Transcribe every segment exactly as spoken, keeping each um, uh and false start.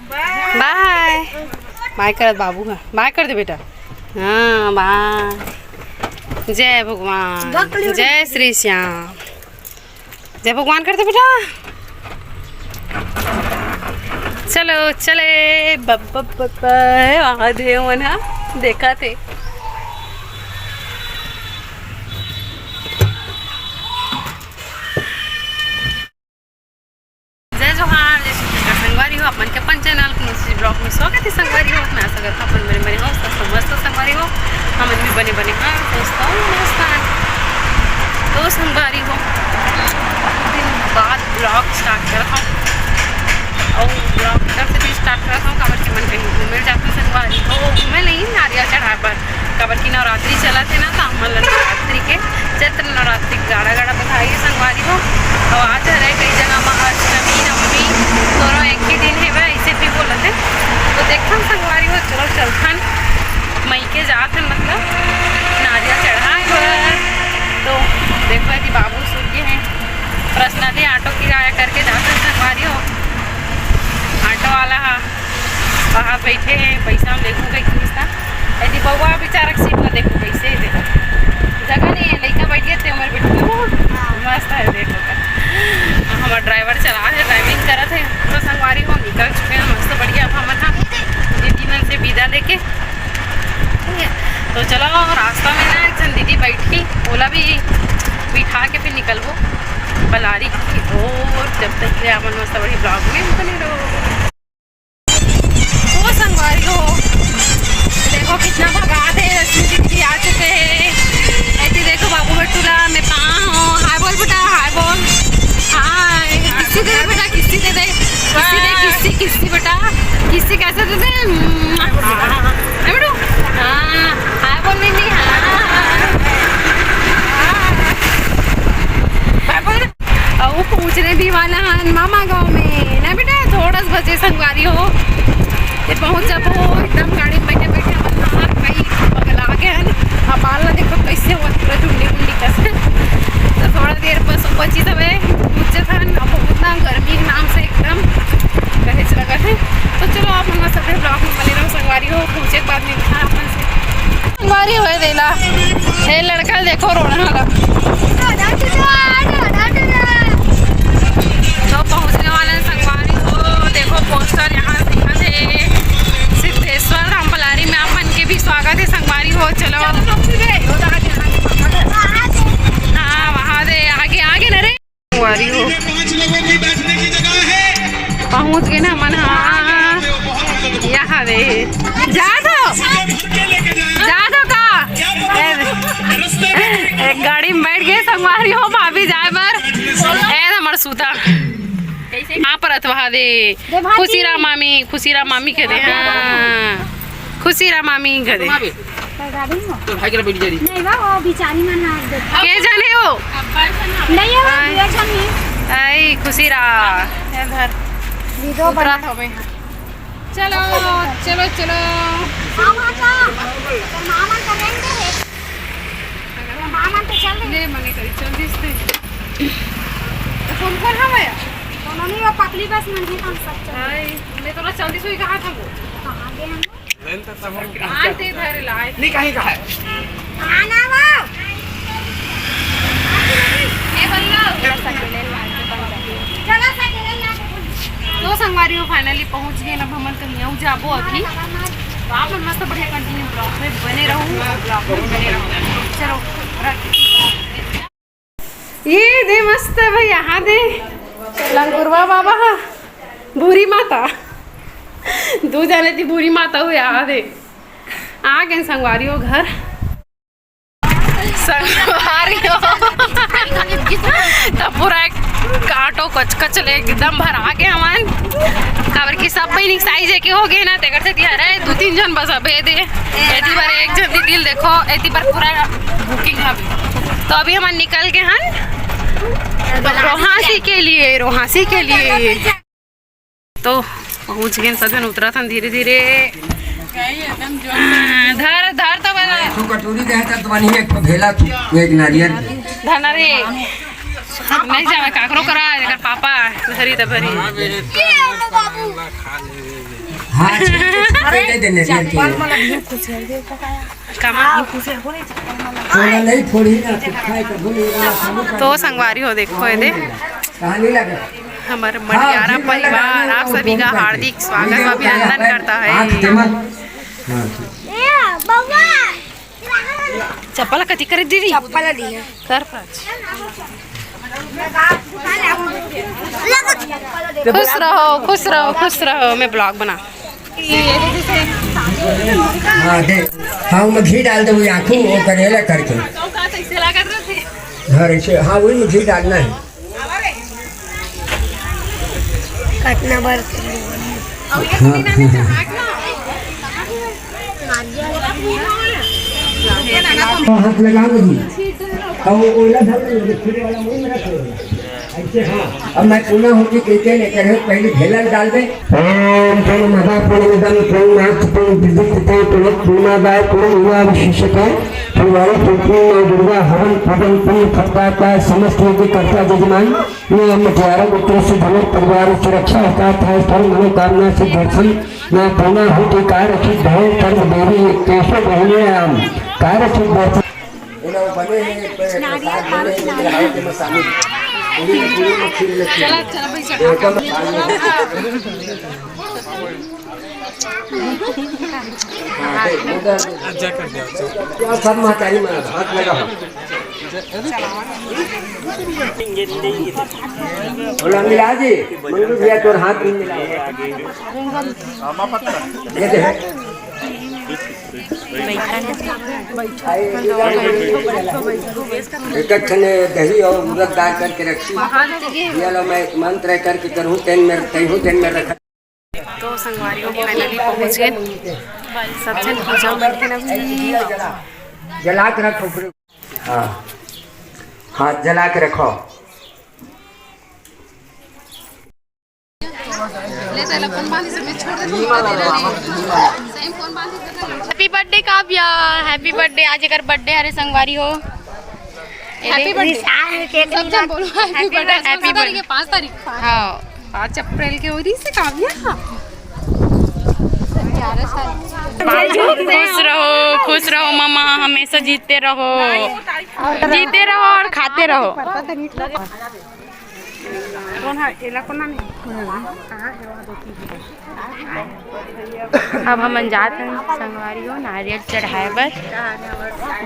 बाय। बाय करत बाबू ह। बाय कर दे बेटा। हाँ, बाय। जय भगवान। जय श्री श्याम। जय भगवान कर दे बेटा। चलो, चले। ब-, ब-, ब-, ब-, महादेव मन ह देखत हे। जय जोहार, जय छत्तीसगढ़ संगवारी हो, अपन के अपन चैनल कुनुसी ब्लॉग में स्वागत है संगवारी हो। मैं आशा करता हूँ अपन बने बने हो, सब मस्त हो संगवारी हो, हमन भी बने बने हाँ, दोस्त हो, मस्त है। तो संगवारी हो, दिन बाद ब्लॉग स्टार्ट करत हूँ, और ब्लॉग इधर से भी स्टार्ट करत हूँ, काबर के मन कहीं घूमे जाते संगवारी हो, घूमे नहीं, नारियल चढ़ाए पर। काबर कि नवरात्रि चलत हे ना, त हमन ल नवरात्रि के, चैत्र नवरात्रि के गाड़ा गाड़ा बधाई हे संगवारी हो। अउ आज हरे कई जगह म अष्टमी, नवमी, दोनों एक ही दिन हे, वह ऐसे भी बोलत हे। तो देखथन संगवारी हो, चलो चलथन, मइके जात हन, मतलब नारियल चढ़ाए बर। तो देखो, एती बाबू सूत गे हे, पर्सनली ऑटो किराया करके जात हन संगवारी हो, ऑटो वाला हा। बाहर बैठे हैं, पैसा हम देखो कहीं किस्ता। यदि बउआ बेचारा के सीट में देखो कैसे है, देखो जगह नहीं है, लइका बैठ गए थे, उमर बैठ गए, मस्त है, देखो का। हमारा ड्राइवर चला है, ड्राइविंग करत है। तो संगवारी हो निकल चुके हैं, मस्त बढ़िया। अब हमन हा दीदी मन से विदा लेके, ठीक है। तो चलो, रास्ता में ना एक जन दीदी बैठी, ओला भी बिठा के फिर निकलबो बलारी की ओर। जब तक के अपन मस्त बढ़िया ब्लॉग में बने रहो। ओ संगवारी हो, देखो कितना भगात है, रश्मि दीदी आ चुके हैं। ऐसे देखो बाबू बटुला, मैं कहाँ हूँ? हाय बोल बेटा, हाय बोल। हाय, किस्सी दे दे बेटा, किस्सी दे दे, किस्सी दे, किस्सी, किस्सी बेटा, किस्सी कैसे दे दे? हम्म, हाँ, हाँ, हाँ। ए बेटू, हाँ, हाय बोल मम्मी, हाँ, हाँ, हाँ। हाय बोल। अउ पहुँचने भी वाला हन मामा गाँव में ना बेटा, थोड़ा सा बचे संगवारी हो, ते पहुँच जाबो। एकदम गाड़ी में बैठे बैठे हमन नहा कई पगला गे हन। अब बाल ला देखो कैसे होत, पूरा झुंडी मुंडी कस। तो थोड़ा देर बस बची तबे पहुँचे थन। अब बहुत ना गर्मी के नाम से एकदम कहेच लगा है। तो चलो आप मन सबे ब्लॉग में बने रहो संगवारी हो, पहुँचे के बाद मिलता है अपन से। संगवारी होए देला। हे लड़का ल देखो रोना वाला। तो पहुंचने वाले हैं संगवारी हो। देखो पोस्टर यहाँ दिखत है। सिद्धेश्वर राम पलारी में आप मन के भी स्वागत है संगवारी हो। चलो। हाँ, वहाँ दे, आगे, आगे न रे। संगवारी हो। पहुंच गे ना हमन, हाँ। यहाँ रे। जा दो। जा दो का? ए, एक गाड़ी में बैठ गे संगवारी हो, भाभी जाए बर। ए, हमर सूता। आप रथ वहा दे। खुशी राम मामी, खुशी राम मामी के दे, हाँ। खुशी राम मामी के दे। तो भाई के बैठ जा रही। नहीं बा, वो बिचारी मन हाथ दे। के जाने हो? नहीं हो, आय। ये जाने। आई खुशी रा। इधर। वीडियो बना। उतरा था मैं। चलो, चलो, चलो। मामा का, मामा का रेंट है। मामा तो चल रहे। ले, मने करी, चल दिस ते। तो कौन कौन है भैया? दोनों नहीं, वो पकली बस में नहीं, हम सब चल रहे। आई, मैं तो ना चल दिस, वही कहा था वो। कहाँ गए हम लोग? आंटी घर लाए। नहीं, कहीं का है? आना वो। ए बल्लू। तो संगवारी हो, finally पहुंच गए ना, अब हमन कहीं आऊ जाबो अभी। तो आप मन मस्त बढ़िया continue vlog में बने रहू, vlog में बने रहू। चलो, रख। ये दे मस्त है भाई, यहाँ दे लंगुरवा बाबा हा, भूरी माता, दू जाने थी भूरी माता हुई, यहाँ दे आ गए संगवारी हो घर। संगवारी हो, तो पूरा एक काटो कचकच ले एकदम भरा के हमन, काबर कि सब बहिनी साइज एक हो गए ना, तेकर से दिया रहे दो तीन जन बस अबे दे। एती बार एक जन दीदी ल देखो, एती बार पूरा booking हवे। तो अभी हमन निकल गए हन रोहासी के लिए, रोहासी के लिए। तो पहुंच गए, सब जन उतरत हन धीरे धीरे। धर, धर तो बना। तू कटोरी दे, तो बनी एक भेला, तू एक नारियल। धर ना रे। नहीं जावे काकरो करा, एकर पापा धरी त भरी। हाँ, दे दे, दे दे, दे दे। कमा। तोला नहीं फोड़ी ना, कुत्ता है, कभी नहीं रहा, तो संगवारी हो, देखो ये दे। कहानी लगा। हमारे मटियारा परिवार आप सभी का हार्दिक स्वागत व अभिनंदन करता है। चप्पल कति करे दीदी? चप्पल ली है। कर पाँच। खुश रहो, खुश रहो, खुश रहो। मैं ब्लॉग बना। हाँ, दे। हाँ, ओमा घी डाल दे, वो आँखों, वो करेला करके। घर ऐसे, हाँ, वही में घी डालना है। कतना बार हाँ, हाँ, हाँ। हाथ लगा लो जी। और वो ओला धर लो, जो खुले वाला वही में रख लो। ऐसे हाँ, अब मैं पूर्णाहुति के लिए करे, पहले भेलन डाल दे। ओम पूर्णमदः पूर्णमिदं पूर्णात् पूर्णमुदच्यते पूर्णमादाय पूर्णमेवावशिष्यते। पूर्वाणि पूर्णमां दुर्गा हवन पूजन पुण्य फलदाता समस्त यज्ञकर्ता जजमान। ये मटियारा गोत्र से धर्म परिवार की रक्षा होता था, इस पर मनोकामना से दर्शन में पूर्णाहुति कार्य की बहुत कर्म देवी केशव बहिनी राम कार्य की दर्शन। ये लोग बने हैं, प्रसाद बने हैं, लेकिन हवा के मसाले। पूरी की पूरी मक्खी लगी। चला, चला भाई, चला। एकदम। हाँ, देख, उधर। अच्छा कर दिया, अच्छा। सब महतारी में हाथ लगा हो। बोला, मिला जी, मंगलू भैया, तोर हाथ नहीं मिला। ये दे। एक ठने दही और उड़द दाल करके रखी। ये लो, मैं मंत्र करके करूँ, तेन में, तेहू तेन में रखा। तो संगवारी हो, finally पहुँच गए। सब झन पूजा में थे ना अभी। जला के रखो फिर। हाँ, हाँ, जला के रखो। Happy birthday Kavya, happy birthday। आज एकर birthday हरे संगवारी हो। Happy birthday। सब झन बोलो happy birthday। Happy birthday। पाँच तारीख। हाँ। पाँच अप्रैल के हो रही से काव्या। खुश रहो, खुश रहो मामा, हमेशा जीते रहो, जीते रहो और खाते रहो। कौन है? एला कौन है? अब हमन जात हन संगवारी हो नारियल चढ़ाए बर।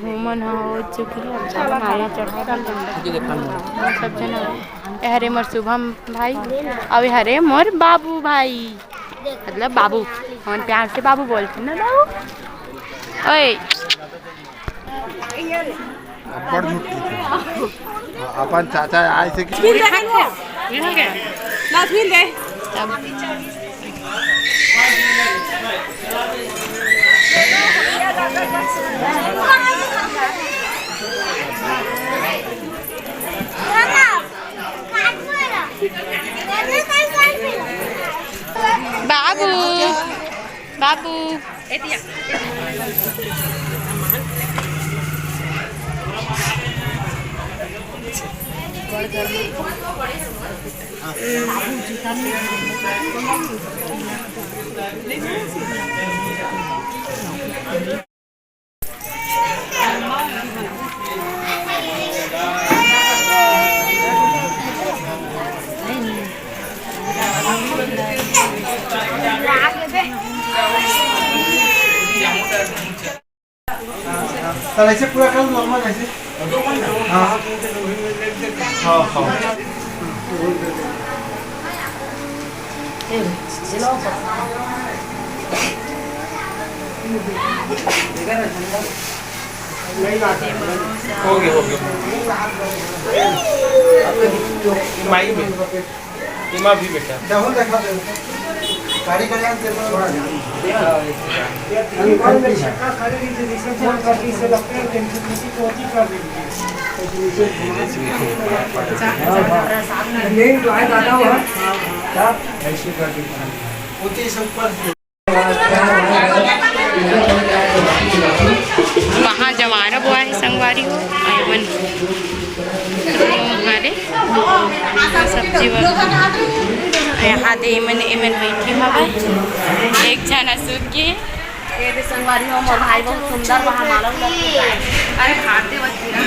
हमन हो चुके हैं, अब जाबो नारियल चढ़ाए बर। सब झन हो। ए हरे मोर शुभम भाई, अउ ए हरे मोर बाबू भाई, मतलब बाबू, हमन प्यार से बाबू बोलते ना बाबू। ओए। अब्बड़ झूठ बोलथे। अपन चाचा आए से कि पूरी खाए हो? ये हो गया? दस मिल दे। तब बाबू, बाबू। सर, ऐसे पूरा करो, normal ऐसे। हाँ। हाँ, हाँ। हो गया, हो गया। माइक में। एमा भी बेटा। वहाँ जवारा बोआ है संगवारी हो, आए मन। अरे, यहाँ दे एमन, एमन बैठे हवय। एक झन असुर के। ये दे संगवारी हो, मोर भाई बहुत सुंदर बा, माला उला के। अरे भाग दे, बस गिरा।